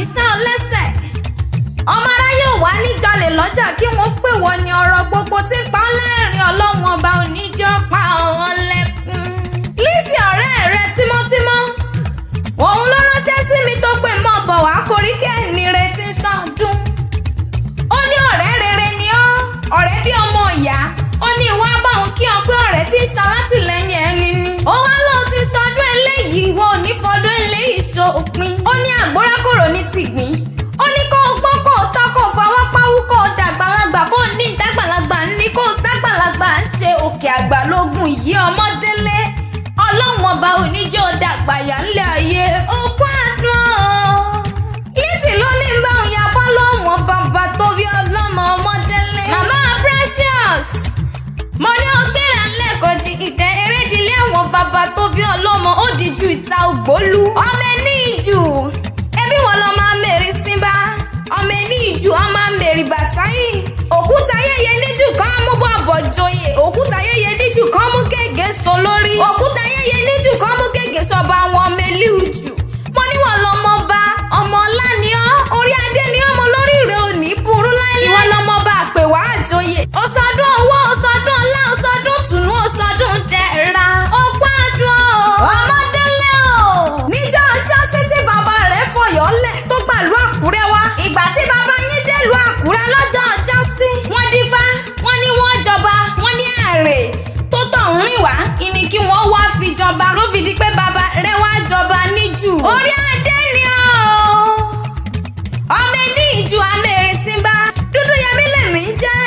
ní sá ọ lẹ́sẹ̀. Ọmọ aráyé ò wá níjalè lọ́jà kí wọ́n pè wọ́n ní ọ̀rọ̀ gbogbo tí ń pa ọ́ lẹ́rìn, Ọlọ́run Ọba oníjọ́ pa ọ́ lẹ́kún. Lizzy, ọ̀rẹ́ rẹ tímọ́tímọ́, òun ló ránṣẹ́ sí mi tó pé mọ́ bọ̀ wá koríkẹ́ ní retí ń sọdún. Ó ní ọ̀rẹ́ rere ni ọ́, ọ̀rẹ́ bí ọmọ ìyá. Ó ní ìwà bá òun kí ọ pé ọ̀rẹ́ tí ń ṣalátìlẹ́yìn ẹni ni. Ó wá lóun ti sọdún eléyìí, wo ò ní fọdún eléyìí ṣòpin. Ó ní àgbórákòrò ní tìgbín. Ó ní kó o gbọ́n, kó o tọ́, kó o fọwọ́ páwú, kó o dàgbàlagbà, kó o ní dàgbàlagbà ní kó o dàgbàlagbà ń ṣe òkè àgbà lógun yìí. Ọmọdélé, Ọlọ́run Ọba oníjẹ́ ó dàgbà yà ńlẹ̀ ayé òkú àdùn ọ́. Lizzy ló ní bá òun yabọ́ lọ́wọ́n bàbá tó bí ọlọ́mọ ọmọdélé. Màmá Precious, mo ní ó gbéra lẹ́kọ̀ọ́ di ìtẹ́ erédìlé àwọn bàbá tó bí ọlọ́mọ, ó di ju ìta ògbólú. Ọmọ ẹni ìjù ẹbí wọn lọ máa mèrè sínbà, ọmọ ẹni ìjù, ọmọ mèrì bàtáyì. Òkúta yẹyẹ níjù kan mú bọ̀bọ̀ joyè, òkúta yẹyẹ níjù kan mú gègé sọ lórí, òkúta yẹyẹ níjù kan mú gègé sọba àwọn ọmọ eliújù. Mo ní wọn lọmọ bá ọmọ ọlá ni ọ, orí adé ni ọmọ lórí rẹ ò ní burú láíláí. Ìwọ lọmọ bá pè wá àjòyè, ọsọdún owó, ọsọdún ọlá, ọsọdún tùnú, ọsọdún dẹ̀ra, ọkọ àdùn ọ ọmọdélé o. Níjọ́ ọjọ́ sí tí bàbá rẹ̀ fọyọ́ lẹ̀ tó gbàlú Àkúrẹ́ wá. Ìgbà tí bàbá yín délùú Àkúrẹ́ lọ́jọ́ ọjọ́ sí, wọ́n dífá, wọ́n ní wọ́n jọba, wọ́n ní àrè tó tọ̀ ń rìn wá ìní kí wọ́n wá fi jọba, ló fi di pé bàbá rẹ̀ wá jọba níjù. Orí adé ni ó, ọmọ ẹni ìjù amẹ́rin sínbà. Dúdú Yẹmí lèmi ń jẹ́.